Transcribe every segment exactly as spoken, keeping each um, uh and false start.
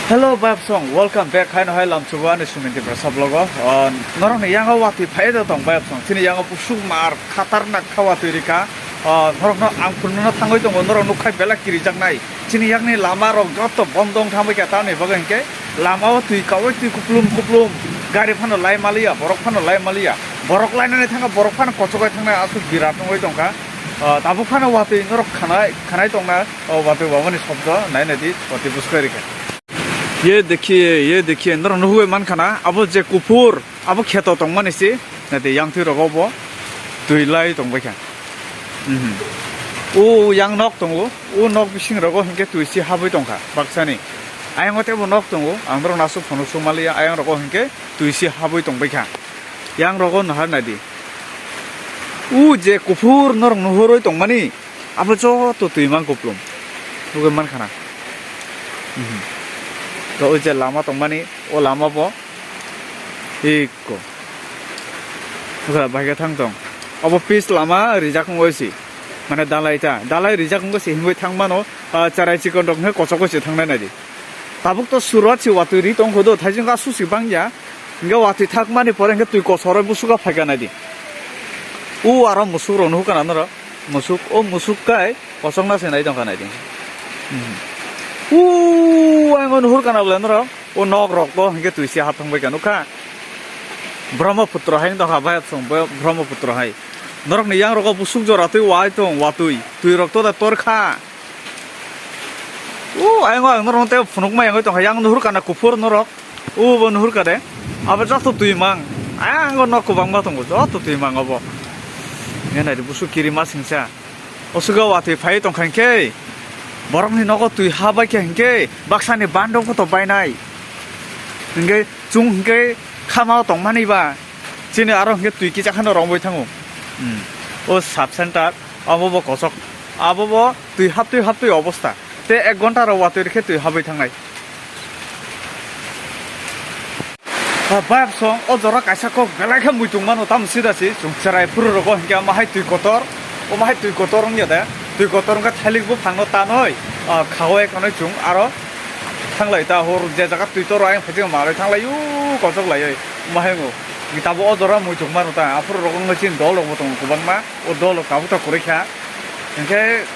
Hello, bayapsong, welcome back. Haino hai lamsugo ani Sumin Tiprasa vlog o. O, norokni yango watwi phaiwi tong, bayapsong. Chini yango busuk mar khatarnak kha watwi rikha. O, norokno ang phunukna thangwi tongo, norok nukha belai kirijaknai. Chini yakni lama rok joto bondo wng thangbai kha, tamni bagwi hinkhe lama o twi kaui twi kuplum kuplum. Gari phano lai maliya, borok phano lai maliya. Borok lainani thangkha, borok phano kochogwi thangnai aswk birat wngwi tongkha. O, tabuk phano watwi norok khanai, khanai tongna. O watwi baba ni shobdo nai nai di, watwi buskoi rikha. Ye dekhiye, ye dekhiye, norok nuhugwi mankha na, abo je kuphur, abo kheto tongmani se, nai di yang twi rogo bo twi lai tongbai kha. Mhm. O yang nok tongo, o nok bising rogo hinkhe twi se habwi tongkha, baksani. Ayang o tebo nok tongo, ang norok nasu phunuk suk maliya, ayang rogo hinkhe twi se habwi tongbai kha. Yang rogo nahar nai di. O je kuphur norok nuhurwi tongmani, abo joto twi mang kuplum. Nugwi mankha na. Mhm. To o je lama tongmani, o lama bo ikko. Nugwi bai khe thang tong. Obo pis lama rijak wngwi si. Mane dalai ta, dalai rijak wngwi si himwi thang mano, ah, charai chikon rok hwnwi kochok kochok thangnai nai di. Tabuk to surwat si watwi ri tong kho do, thaijwng ka susi bang ya. Hingke watwi thakmani pore hingke twi kosoroi busuka phaikha naidi. O aro musuk rok nuhukha na norok. Musuk, o musuk kai kosokna se nai tongkha naidi. Hmm. O ang nuhurkha na bole norok. O nok rok bo hingke twi se hap thangbai kha nukha. Brahmaputra hai wng tongkha bayat song bo Brahmaputra hai. Norokni yang rogo busuk jora twi wai tong watwi. Twi rok to da torkha. O ayang o ang norok tei phunukma yangwi tongkha. Yang nuhurkha na kuphur norok. O bo nuhurkha de. Abo joto twi mang. Ayang o nok kwbangma tongo. Joto twi mang obo. Ngenai de busuk kirima singsa. O suga watwi phai tongkha hinkhe. Borokni nogo twi ha baikha hinkhe. Baksani bandok to bainai. Hinkhe chwng hinkhe khama o tongmani ba. Chini aro hinkhe twi kisa kheno romwi thango. Hmm. O sub center. Abo bo kosok. Abo bo twi haptwi haptwi obostha. Tei ek ghonta rok watwi rikhe twi habwi thangnai. Ah, bayapsong, o jora kaisa kok belai khe muitung mano, tamo sida si, chwng cherai phuru rogo hinkhe omo hai twi kotor, omo hai twi kotor wngya de, twi kotor wngkha thailik buphangno tanwi, ah, khawi kanwi chwng aro thanglai ta hor je jaga twi toro ayang phaijak manwi thanglai u kochok laiwi omo hai wngkha. Tabuk o jora muitung mano ta, aphuru rogo wngkha chini dol rokbo tongo kwbangma. O dolo tabuk ta kwrwi kha. Hinkhe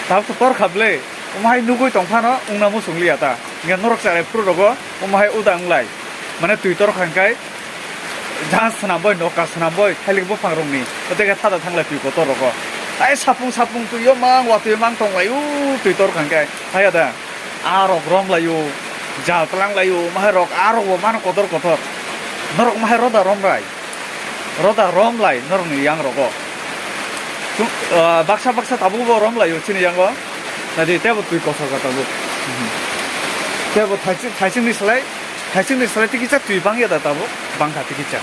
tabuk ta tor kha bwle. Omo hai nugwi tong phano wngna muchung liya ta. Hinkhe norok cherai phuru rogo omo hai uda wnglai. Mane twi tor kha hinkhe jang swnam bai, noka swnam bai, thailik buphang rokni. O tei khe thada thanglai twi kotor rogo. Tai sapung sapung twi o mang watwi mang tong lai o twi tor kha hinkhe. Haya da. A rok rom lai o, jal tlang lai o, mahai rok a rok bo mano kotor kotor. Norok mahai roda rom rai. Roda rom lai norok ni yang rogo. Tum-, ah, baksa baksa tabuk bo rom lai o chini yango. Nadi tebo twi kosok ka tabuk. Mhm. Tebo thaising, thaising ni slai, thaising ni slai tikisa twi bang ya da tabuk, bang kha tikisa.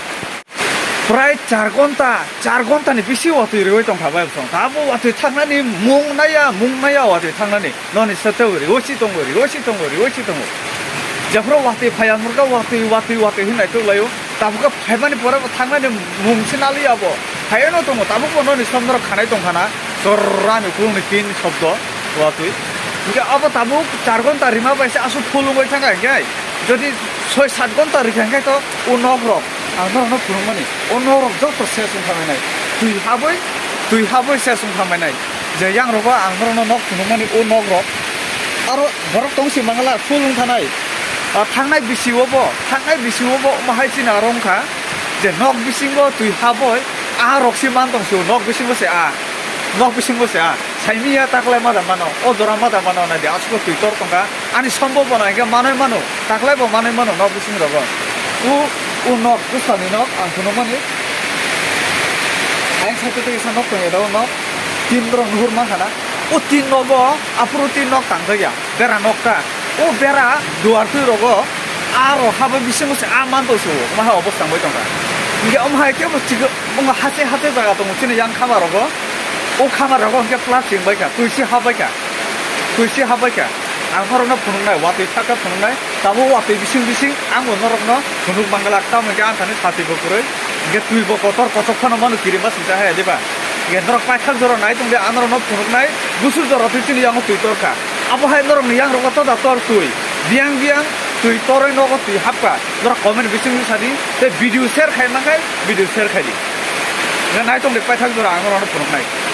Prai char ghonta, char ghonta ni bisi watwi riwi tongkha bai bosong. Abo watwi thaknani mung naya, mung naya watwi thaknani. Noni se tei riwi si tongo, riwi si tongo, riwi si tongo. Jephuru watwi phaiya murga watwi, watwi, watwi hinwi naitok laio. Tabukhe phaimani pore bo thaknani mung se naliya bo. Phaiya no tongo, tabuk bo noni somnorok khanai tongkha na. Chorrani ukulungni tin shobdo watwi. Hinkhe abo tabuk char ghonta rima bai se aswk full wngwi thangkha hinkhe. Jodi soi sat ghonta rikha hinkhe to o nok rok ang norokno phunukmani, o nok rok joto ses wngkha mainai. Twi habwi, twi habwi ses wngkha mainai. Je yang rogo ang norokno nok phunukmani o nok rok. Aro borok tong si mangala full wngkha nai. Ah, thangnai bisi o bo, thangnai bisi o bo omo hai chini aro wngkha. Je nok bisingo twi haboi, a rok se man tong sio, nok bisingo se a, nok bisingo se a. Saimiya taklai ma da mano, o jora ma da mano, nai di, aswk twi tor tongkha. Ani sombo bo nai khe manoi mano, taklai bo manoi mano, nok bising rogo. U, u nok, bwsani nok, ang phunukmani. Ayang side o tei kaisa nok tongya, o nok. Tin borok nuhur mankha na. O tin nogo, aphuru tin nok tangjakya. Bera nokta. O bera duar twi rogo. A rok habo bisingo se a manto se o. Omo hai obostha wngwi tongkha. Hinkhe omo hai kebo chikon, omo hache hache jaga tongo chini yang khama rogo. O khama rogo hinkhe plastic wngbaikha, twi se habbaikha. Twi se habbaikha. Ang norokno phunuknai, watwi thakha phunuknai. Tabuk watwi bising bising ang bo norokno phunuk mangala. Tamo hinkhe ang thani sati bo kwrwi. Hinkhe twi bo kotor kochok phano mano kirima singcha hai diba. Hinkhe norok paithak jora nai tongdi, ang norokno phunuknai. Busu jora twi chini yango twi torkha. Abo hai norokni yang rogo toda tor twi. Biyang biyang twi toroi nogo twi hapka. Jora comment bising bising sadi. Tei video share khai mankhai, video share khai di. Nai tong de paithak jora ang rano phunuknai.